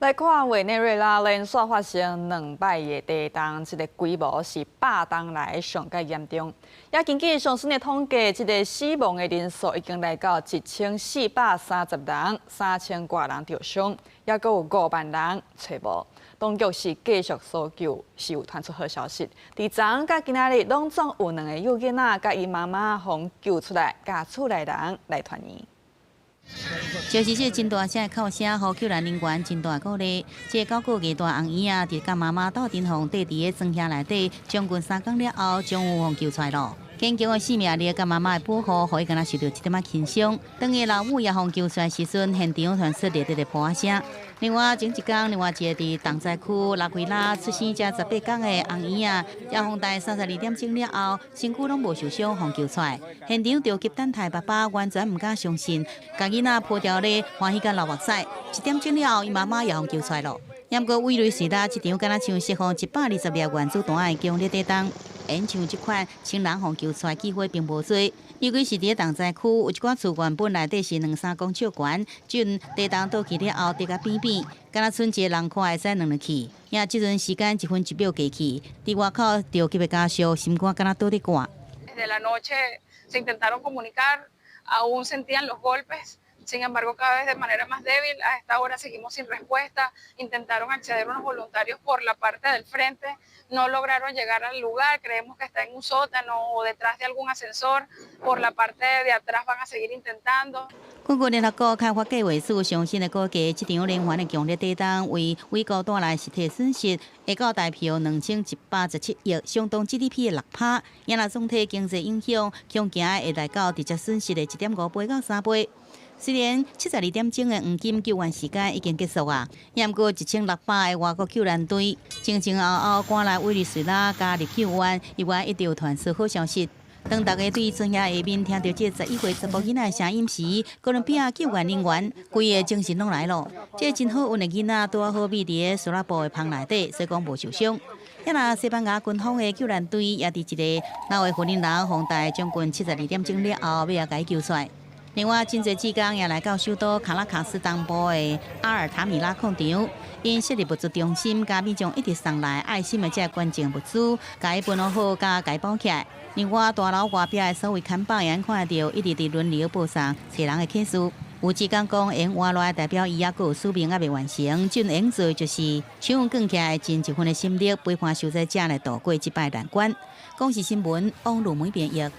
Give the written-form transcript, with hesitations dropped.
來看委內瑞拉連續發生兩擺的地動，這個規模是100冬來上蓋嚴重。也根據上新的統計，這個死亡的人數已經來到1430人，3000外人著傷，猶閣有5萬人揣無。當局是繼續搜救，是有傳出好消息。佇昨昏佮今仔日，攏總有兩個幼囡仔佮伊媽媽予救出來，佮厝內人來團圓。就是這真大聲的哭聲，予救援人員真大鼓勵。這個9個月大紅嬰仔，佇佮媽媽鬥陣予綴佇个磚遐內底，將近3工了後，終於予救出來囉。堅強的生命力佮媽媽的保護，予伊敢若受著一點仔輕傷。當伊老母也予救出來時陣，現場傳出熱烈的噗仔聲。另外，前一工，另外一個佇重災區拉奎拉出生才18工的紅嬰仔，也予大32點鐘了後，身軀攏無受傷，予救出來。現場著急等待爸爸完全毋敢相信，共囡仔抱牢咧，歡喜甲流目屎。1點鐘了後，伊媽媽也予救出來囉。毋過委內瑞拉這場敢若像釋放120粒原子彈的強烈地動，親像這款千人予救出來機會並無濟，尤其是佇咧重災區，有一寡厝原本內底是兩三公尺懸，這陣地動倒去了後，跌甲扁扁，敢若賰一个人看會使軟落去。也這陣時間一分一秒過去，佇外口著急的家屬心肝敢若倒咧割。 Desde la noche se intentaron comunicar, aún sentían los golpes. Sin embargo, cada vez de manera más débil. A esta hora seguimos sin respuesta. Intentaron acceder unos voluntarios por la parte del frente, no lograron llegar al lugar. Creemos que está en un sótano o detrás de algún ascensor. Por la parte de atrás van a seguir intentando. 根據聯合國開發計劃署上新的估計，這場連環的強烈地動為委國帶來實體損失，會到台票2117億，相當 GDP 的6趴。也若總體經濟影響，恐驚會來到直接損失的1.5倍到3倍。雖然72點鐘的黃金救援時間已經結束啊，毋過1600個外國救援隊前前後後趕來委內瑞拉加入救援，意外一直有傳出好消息。當大家對磚遐下面聽著這11歲查埔囡仔的聲音時，哥倫比亞救援人員規个精神攏來囉。這個真好運的囡仔拄好覕佇个塑料布的帆內底，所以講無受傷。遐若西班牙軍方的救援隊也佇一个老的負人樓予震將近72點鐘了後，欲來共伊救出來。另外，真濟志工也來到首都卡拉卡斯東部的阿爾塔米拉礦場，𪜶設立物資中心，共民眾一直送來愛心的這個捐贈物資，共伊分好，共伊包起來。另外，大樓外壁的所謂看板也看著，一直佇輪流報送揣人的啟事。有志工講，會活落來代表伊猶閣有使命猶未完成，這陣會做的就是手捲起來，盡一份的心力陪伴受災者來渡過這擺難關。公視新聞，王路梅編譯。